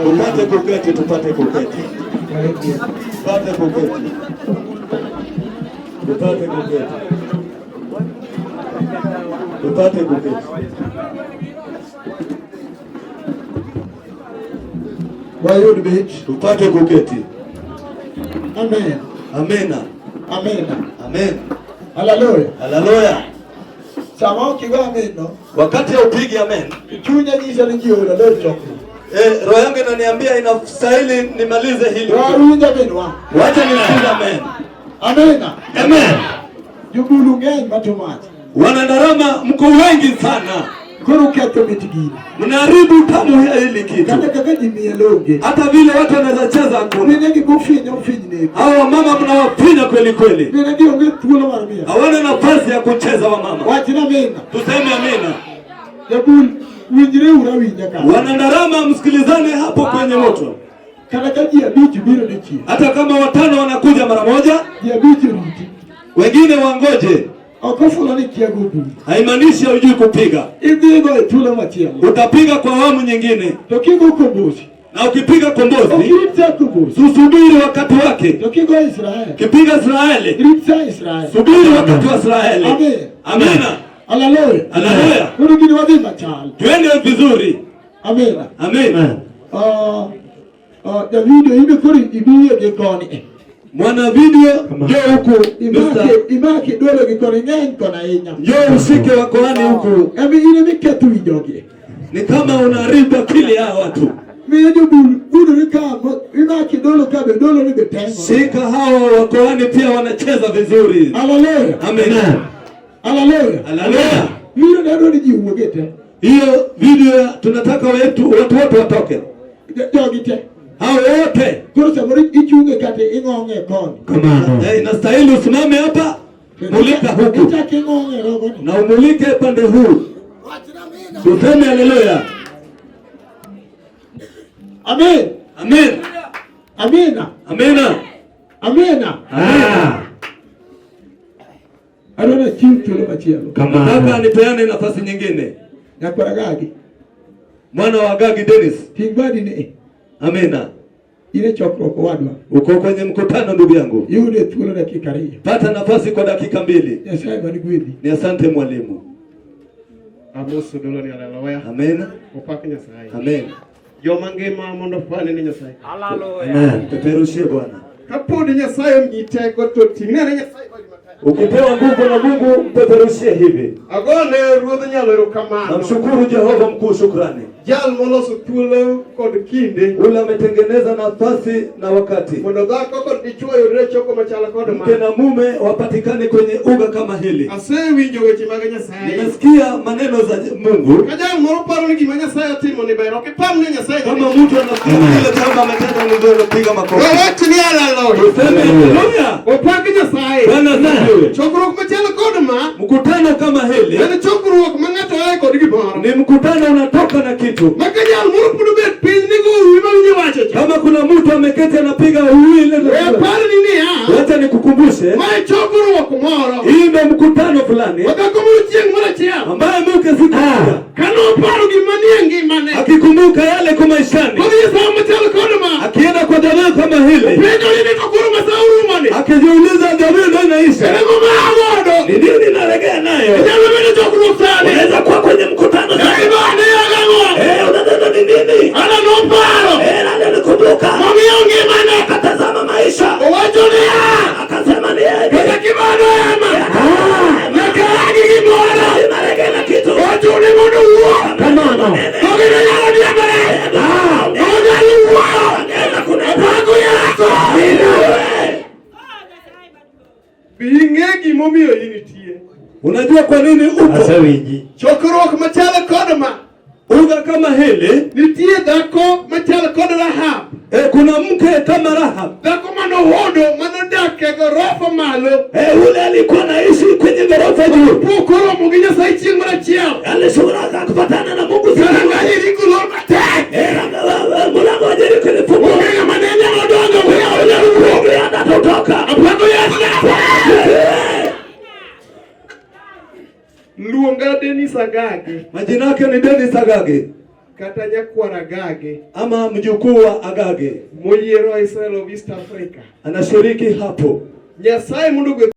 Tupate kuketi, tupate kuketi, tupate kuketi, tupate kuketi, tupate kuketi. Wayud bet. Tupate kuketi. Amen. Amena, Amen. amen, Haleluya. haleluya. Sama ok igo amen no. Wakati haupigi amen, Chunya nyisa ni ji ola lor chokruok. roho yangu inaniambia inastahili nimalize hili. Wawinj amen wa. Wacha nisikize amen. Amena. Amen. Jobulu ng'eny ma too much. Wanandarama mko wengi sana, Koro uketho mit gini. mnaharibu tamu ya hili kitu. Kata kaka ji miel onge. Hata vile watu wanaweza cheza hakuna. Mine gi gofinyo ofiny nego. Hao wamama mnawafinya kweli kweli, Mine gi onge thuolo mar miel. hawana nafasi ya kucheza wamama. Wachna amena. Tuseme amina. Jabul winjre uru awinja ka. Wanandarama, msikilizane hapo kwenye moto. Kata ka ji abich biro dichiel. Hata kama watano wanakuja mara moja, Ji abich oriti. wengine wangoje. Ok ofulo ni kia go bul. Haimaanishi haujui kupiga, Idhi go e thuolo machielo. utapiga kwa awamu nyingine. To kigo kombosi. Na ukipiga kombozi Ok irit sa kombozi. Susubiri wakati wake. To kigo Israel. Kipiga Israeli. Irit sa Israel. Subiri wakati wa Israeli. Amen. Amina. Haleluya. Haleluya. Koro gini wadhi machal. Twende vizuri. Amen. Amen. Davido ibe koro ibiye gi koni. Mwana video njoo huku. Imaki dolo gi koni ng'eny kona ahinya. Njoo ushike wakoani huku. Emi in ema iketho wi jogi. Ni kama unaharibu akili ya watu. Miyo jobul gudore ka imaki dolo ka be dolo ni be tengo. Shika hawa wakoani pia wanacheza vizuri. Haleluya. Amen. Haleluya. Haleluya. Video ne adwaro ni ji owuog e te. Hiyo video tunataka wetu watu wote watoke. Jogi te. Hao wote. Koro samoro ichunge kata ing'ong'e koni. Kamano. Inastahili usimame hapa, mulika huku. Ichak ing'ong'e rogo ni. Na umulike pande huu. Tuseme haleluya. Amen. Amen. Amina. Amina. Amina. Ah. Adwaro achiw thuolo machielo. Nataka nipeane nafasi nyingine. Nyakwar Agagi. Mwana wa Agagi Dennis. Ting' badi ni. Amina. In e chokruok owadwa. Uko kwenye mkutano ndugu yangu. Yude thuolo dakika ariyo. Pata nafasi kwa dakika 2. Nyasaye man gwedhi. Ni asante mwalimu. Amoso dolo ni haleluya. Amen. Opak Nyasaye. Amen. Joma ngima mondo ofwane ni Nyasaye. Haleluya. Amen. Peperushie Bwana. Kapod Nyasaye omiyi teko to ting'ne ne Nyasaye badi matek. Ukipewa nguvu na Mungu mpeperushie hivi. Agone Ruodh Nyalo erokamano. Namshukuru Jehova mkuu shukrani. Jal moloso thuolo kod kinde. Ule ametengeneza nafasi na wakati. Mondo dhako kod dichwo oyudre choko machal kod ma. Mke na mume wapatikane kwenye uga kama hili. Asewinjo weche mag Nyasaye. Nimesikia maneno za Mungu. Ka jal moro paro ni gima Nyasaye otimo ni ber, ok ipam ne Nyasaye. Kama mtu anafikiri kile jambo ametenda ni nzuri, piga makofi. Wawach ni haleluya. Tuseme haleluya. Opak Nyasaye. Bwana asifiwe. Chokruok machal kod ma. Mkutano kama hili. En chokruok ma ng'ato ae kod gimoro. Ni mkutano unatoka na kitu. Ma ka jal moro pod obet piny ni go uwi ma winjo wacho cha. Kama kuna mtu ameketi anapiga uwi ile. We apar ni niya. Wacha nikukumbushe. Ma e chokruok moro. Hii ndio mkutano fulani. Ma dhako moro chieng' moro achiel. Ambaye mke siku moja. Kane oparo gima nie ngimane. Akikumbuka yale kwa maishani. Kodhi e sa machal kod ma. Akienda kwa jamaa kama hili. Penjo ni to koro ma sa orumo ni. Akijiuliza jamii ndio inaisha. Ere go ma agodo. Ni nini naregea nayo? Inyalo bedo chokruok sani. Unaweza kuwa kwenye mkutano sasa. Ere bane agang'o. Unadhani ni nini? Ana noparo. Nani alikumbuka? Mong'iyo ngimane. Akatazama maisha. Owacho niya. Akasema ni yeye. Kata kibano ema. Nyaka agi gimoro. Naregea na kitu. Ochune mondo owuo. Kamano. Ogeno nyalo diembore. Onyalo wuoyo. Opako Yesu. Bi ing'e gimomiyo in nitie. Unajua kwa nini upo? Asewinji. Chokruok machal kod ma. Uga kama hili. Nitie dhako machal kod Rahab. Kuna mke kama Rahab. Dhako manohodo manodak e gorofa malo. Ule alikuwa anaishi kwenye gorofa juu. Pok oromo gi Nyasaye chieng' moro achiel. Alishughulika kupatana na Mungu siku Kara moja. Jeriko lor matek. Mlango wa Jeriko ulifungwa. Onge ng'ama ne nyalo donjo, onge ng'ama ne nyalo wuok. Onge hata kutoka. Apako Yesu. Luonga Dennis Agage. Majina yake ni Dennis Agage. Kata nyakwar Agage. Ama mjukuu wa Agage. Moyiero Israel of East Africa. Anashiriki hapo. Nyasaye mondo ogwedh.